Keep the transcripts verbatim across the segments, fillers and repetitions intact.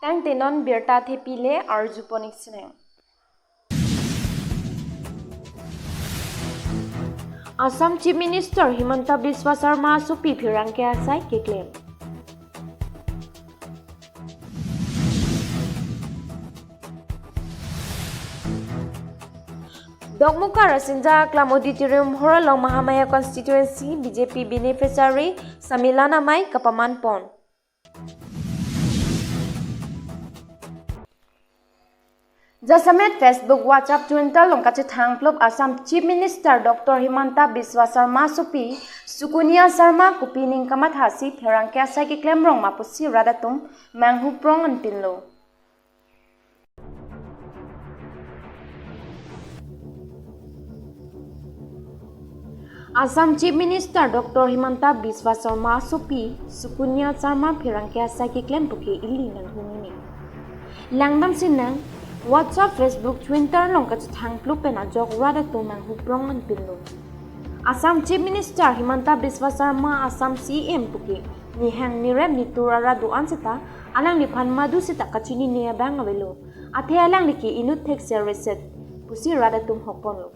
Tangte non birta thepile arjupon ik sinang. Assam Chief Minister Himanta Biswa Sarma asopi pherangke asai keklem. Dokmoka Rasinja Aklam Auditorium Hall along Mahamaya Constituency B J P Beneficiary Sammelan amei kapamanpon. Jasemet Facebook, WhatsApp, Twitter along kachethang plup Assam Chief Minister Doctor Himanta Biswa Sarma asopi Sukuniya Sarma kopi ning kamathasi pherangke asai keklem rong ma pusi rat atum manghuprong anpinlo. Assam Chief Minister Doctor Himanta Biswa Sarma asopi Sukuniya Sarma pherangke asai keklem puke ili nanghumini. Langdam sinang, WhatsApp, Facebook, Twitter along kachethang plup pen ajok rat atum manghuprong anpinlo. Assam Chief Minister Himanta Biswa Sarma Assam C E M puke nihang nirem nitur arat do-an seta alangliphan madu seta kachinine abang avelo. Athe alangli ke inut thekser reset pusi rat atum hokponlo.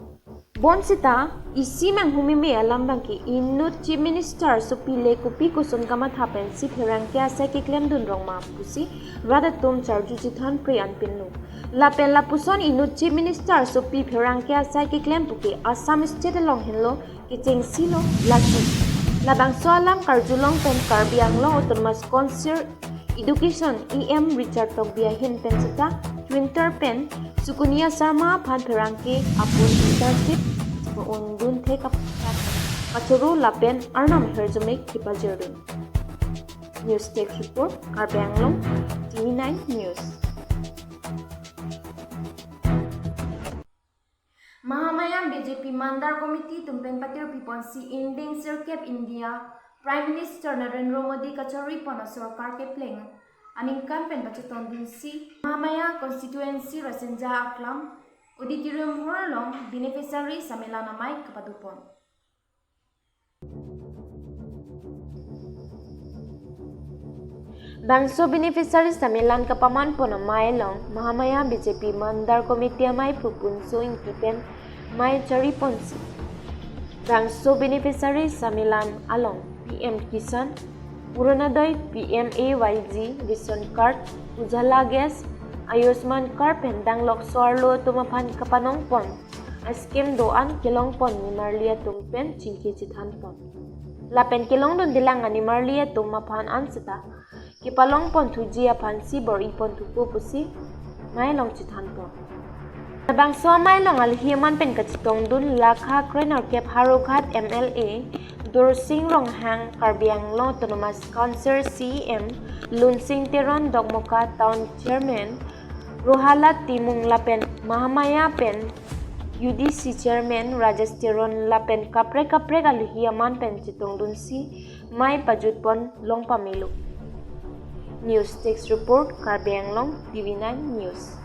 Bonseta isi manghumeme alam abangke inut Chief Minister asopi le kopi koson kamatha pensi pherangke asai keklemdun rong ma pusi rat atum charju chethanpre anpinlo. Lapen lapuson inut Chief Minister asopi pherangke asai keklem puke Assam State along henlo kechengsilo lasi. Labangso alam karjulong pen Karbi Anglong Autonomous Council Education E M Richard Tokbi ahin pen seta Twitter pen Sukuniya Sarma aphan pherangke apun internship mo-undun thek aphan kachoro lapen arnam herjomik kipajirdun. News Desk Report, Karbi Anglong, T V nine News. Mahamaya B J P Mandar Committee atum pen patirpiponsi ingdeng sirkep India Prime Minister Narendra Modi kachoripon asorkar kepleng aningkan pen pachetongdunsi Mahamaya Constituency Rasinja Aklam Auditorium Hall along Beneficiary Sammelan amei kapadopon. Bangso Beneficiary Sammelan kapamanpon amei along Mahamaya B J P Mandar Committee amei Phu Punso Ingti pen mei chariponsi. Bangso Beneficiary Sammelan along P M Kisan, Orunodoi, P M A Y G, Ration Card, Ujjwala Gas, Ayushman Card pen danglok so-arlo atum aphan kapanongpon a-scheme do-an kelongpon nimarli atum pen chingki chethanpon. Lapen kelongdundelang animarli atum aphan an seta kepalongpon thuji aphansi bor-ipon thupo pusi mei along chethanpon. Labangso amei along alohi aman pen kachetongdun lakha krenerkep Howraghat M L A Dursing Ronghang, Karbi Anglong Autonomous Council C E M Lunsing Teron, Dokmoka Town Chairman Rohala Timung lapen Mahamaya pen U D C Chairman Rajesh Teron lapen kaprek kaprek alohi aman pen chetongdunsi mei pajutpon long pamelo. News Desk Report, Karbi Anglong, T V nine News.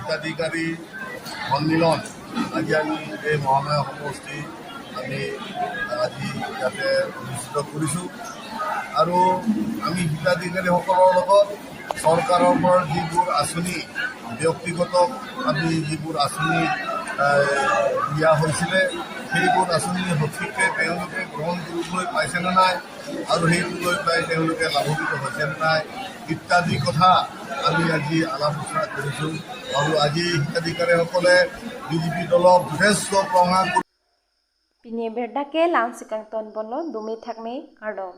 হিতাধিকাৰী সন্মিলন আজি আমি এই মহামায়া সমষ্টি আমি আজি ইয়াতে অনুষ্ঠিত কৰিছোঁ। আৰু আমি হিতাধিকাৰীসকলৰ লগত চৰকাৰৰ পৰা যিবোৰ আঁচনি, ব্যক্তিগত আমি যিবোৰ আঁচনি, এ, দিয়া হৈছিলে, সেইবোৰ আঁচনি সঠিককৈ তেওঁলোকে গ্ৰহণ কৰিবলৈ পাইছে নে নাই আৰু সেইটো লৈ পেলাই তেওঁলোকে লাভান্বিত হৈছে নে নাই ইত্যাদি কথা আমি আজি আলাপ আলোচনা কৰিছোঁ। আৰু আজি হিতাধিকাৰীসকলে বি জে পি দলক যথেষ্ট প্ৰশংসা কৰি Pini birta ke la-ansi kangtonponlo, dome thakme, kardom.